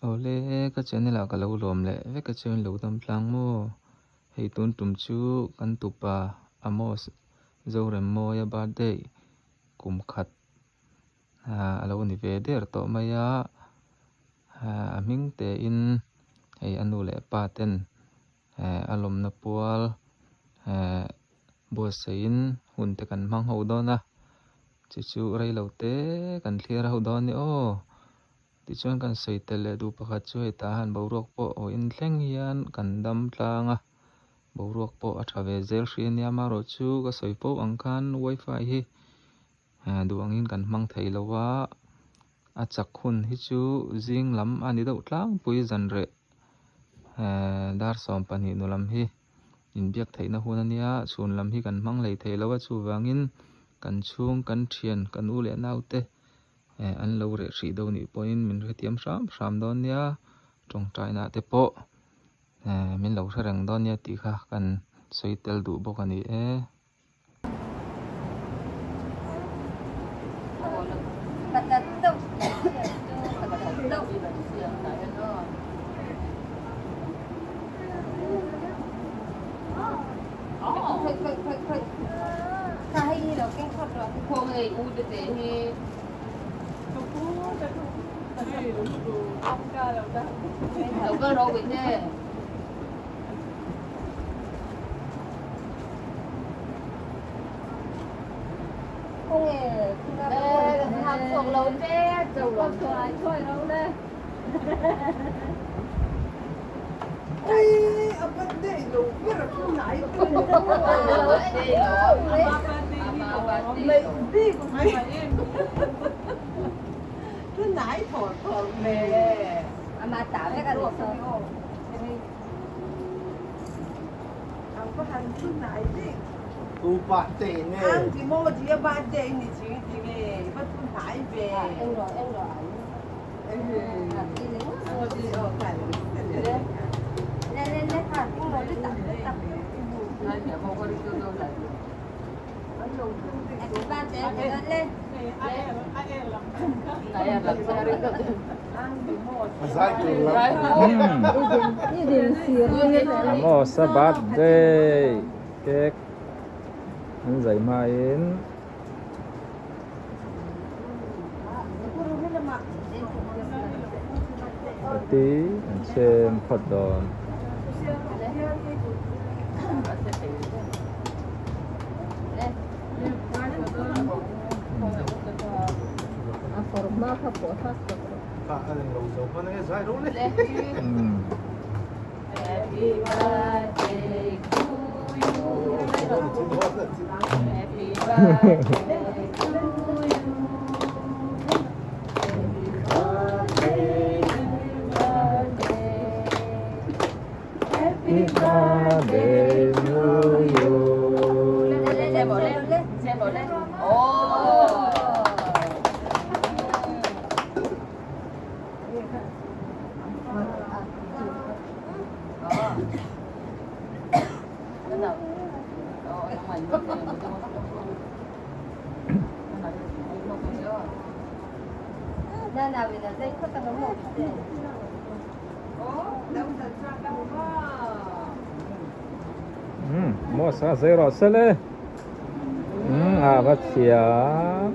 Awle ka channel ah ka lo lawm leh vek a chuan lo dam tlang maw? Hei tun tum chu kan tupa Amos Zoremmawia birthday kum khat a lo ni ve der tawh mai a, a hming tein hei a nu leh pa ten a lawmna pual buatsaihin hun te kan hmang ho dawn a, chu chu reilo te kan thlir ho dawn a ni aw. Tichuan kan sawi tel leh duh pakhat chu hei tah han boruak pawh aw in thleng hian kan dam tlang a, boruak pawh a tha ve zel hri ania amaherawhchu ka sawi fo ang khan wifi hi duh angin kan hmang thei lo a, a chak hun hi chu zing lam a ni deuh tlangpui zan reh dar 12 nu lam hi inbiak theihna hun ania chhun lam hi kan hmang hlei thei lo a chuvangin kan chhung kan thian kan u leh naute an lo reh hrih deuh nih pawhin min hrethiam hram hram dawn nia tawngtaina te pawh min lo hre reng dawn nia tih kha kan sawi tel duh bawk a ni e. Amos-a birthday cake an zai hmain pati an chhem phawt dawn. Happy birthday to you. Maw sa zei rawh se le. A va thiam.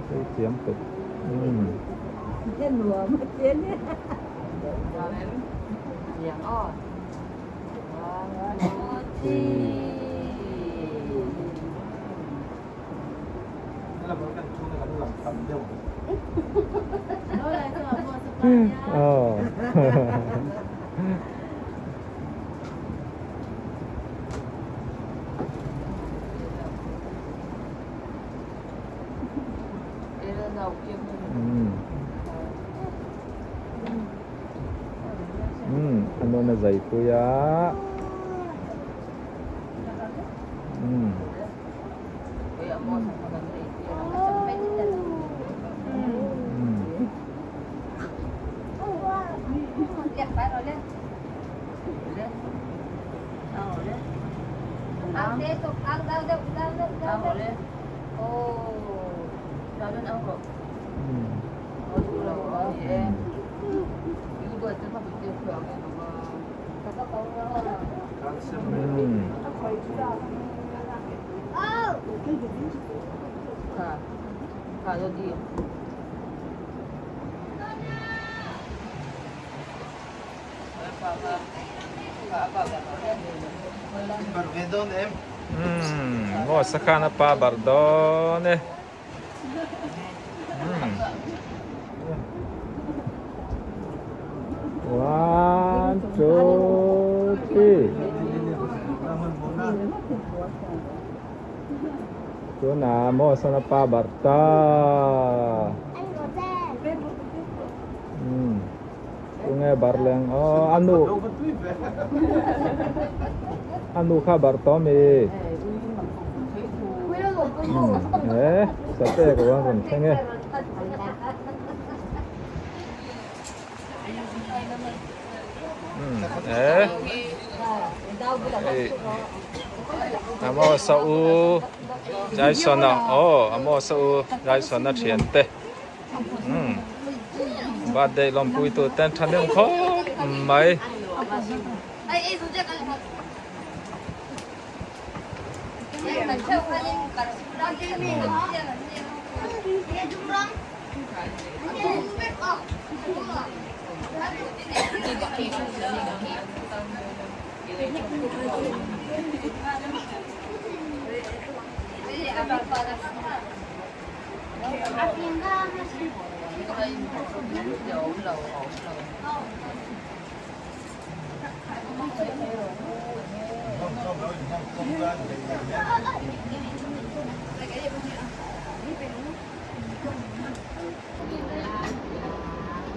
Zei thiam tuk. A nawn a zai pui a. Umm maw sakhan a pa barh dawn e. One, two, three. Tunah maw sana pa barh ta. Umm tunge barh leng aw anu anu kha barh tawh ami. Umm he sate ka rawn rawn thleng e. Umm he hei Amos-a u Jason-a aw Amos-a u Jason-a thiante. Umm birthday lawmpui tur ten thahnem khawp mai.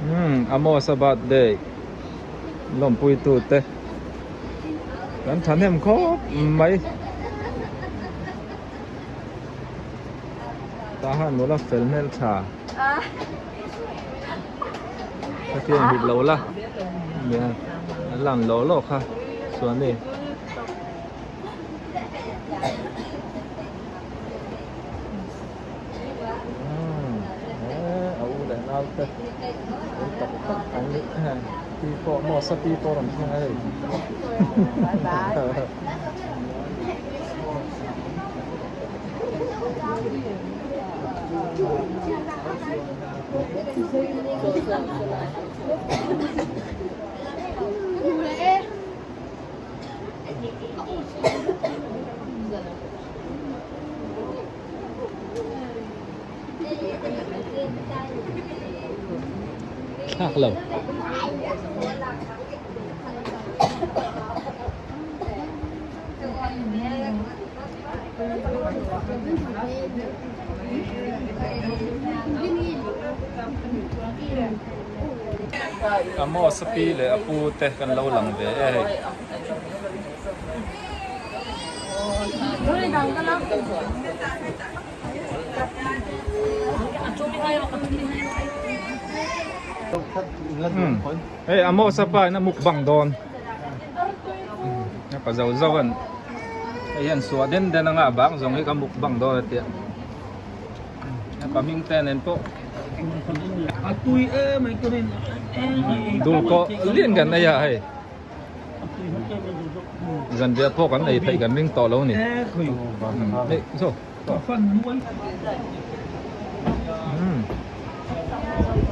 Umm Amos a birthday lawmpui tu te kan thahnem khawp mai. Tah hian nula fel hmel tha ka fian hip lo la nia a lang lawk lawk kha chuan ni umm he a u leh nau te fel tak tak an ni pi pawh maw sa pi pawh a rawn thleng a hei. Thlak lo. Amos a pi leh a pu te kan lo lang ve e hei. Hei Amos a pa in a mukbang dawn. A pa zo zo an hei hian suah den den anga a bang zawng hi ka mukbang dawn a tia a pa hming te nen pawh dul kawh lian kan nei a hei zanriah pawh kan ei theih kan ring tawh lo a ni hei saw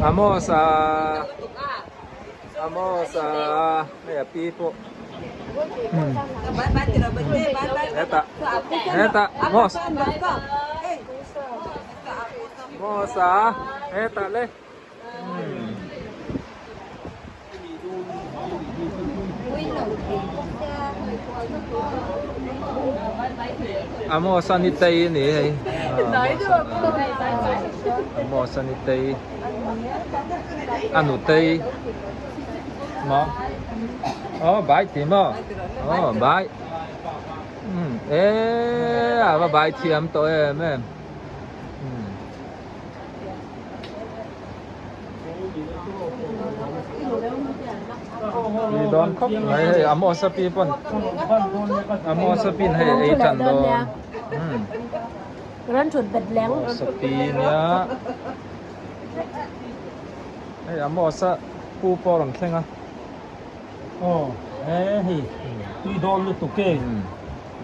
Amos a. Amos a hei a pi pawh hetah hetah Amos Amos a hetah le Amos a ni tei a ni hei Amos a ni tei. A nutei maw aw bai ti maw aw bai umm e a va bai thiam tawh em em umm tui dawn khawp mai hei a mawsa pi pawn a mawsa pin hei ei tan dawn umm. Ran thut bet leng. Mawsa pi nia. Hei a mawsa pu pawh a rawn thleng a. Aw he hei tui dawn lutuk e.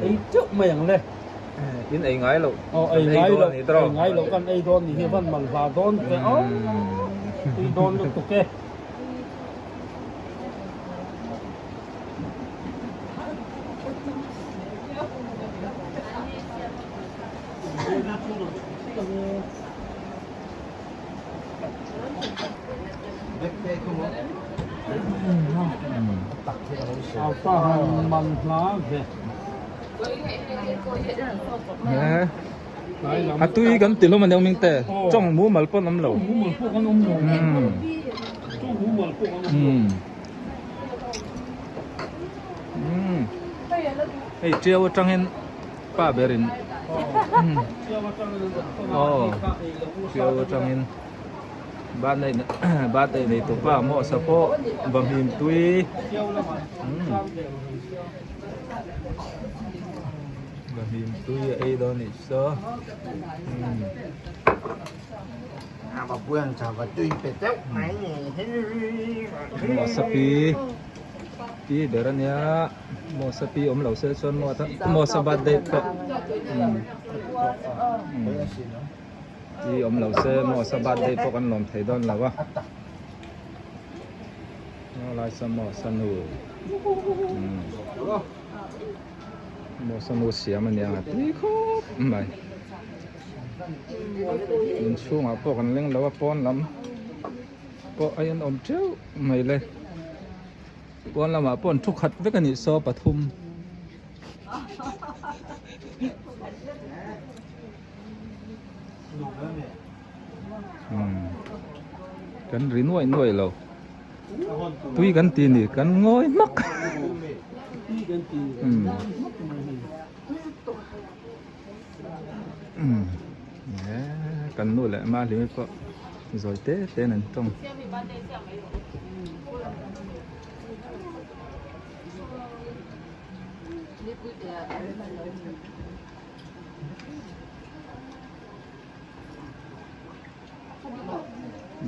Ei teuh mai ang le. In ei ngai loh. Aw ei ngai loh ei ngai loh kan ei dawn ni hi van man hla dawn ve aw. Tui dawn lutuk e. A tui kan ti hlawm a nia ming te tawng mumal pawh an awm lo. Hei tiau atangin pa berin aw tiau atangin birthday nei tu pa maw sa pawh vahmim tui vahmim tui a ei dawn anih chu. Mawsapi pi ber a nia Mawsapi awm lo se chuan Mawsa birthday pawh pi awm lo se Mawsa birthday pawh kan lawm thei dawn lo a lai saw Mawsa nu Mawsa nu siam a nia a tui khawp mai. Inchhungah pawh kan leng lo a pawn lam pawh a inawm teuh mai le pawn lamah pawh an thu khat vek a nih saw pathum kan ri nuaih nuaih lo tui kan ti ni kan ngawi hmak. Kan nu leh ma hlimi pawh zawi te te in an tawng.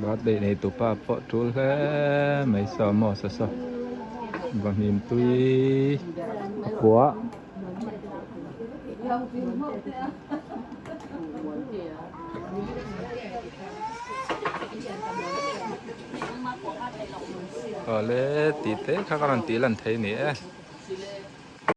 Birthday nei tupa pawh tul hle mai saw maw sa saw va hnim tui a kuah. Awle tih te kha ka rawn tih lan thei a ni e.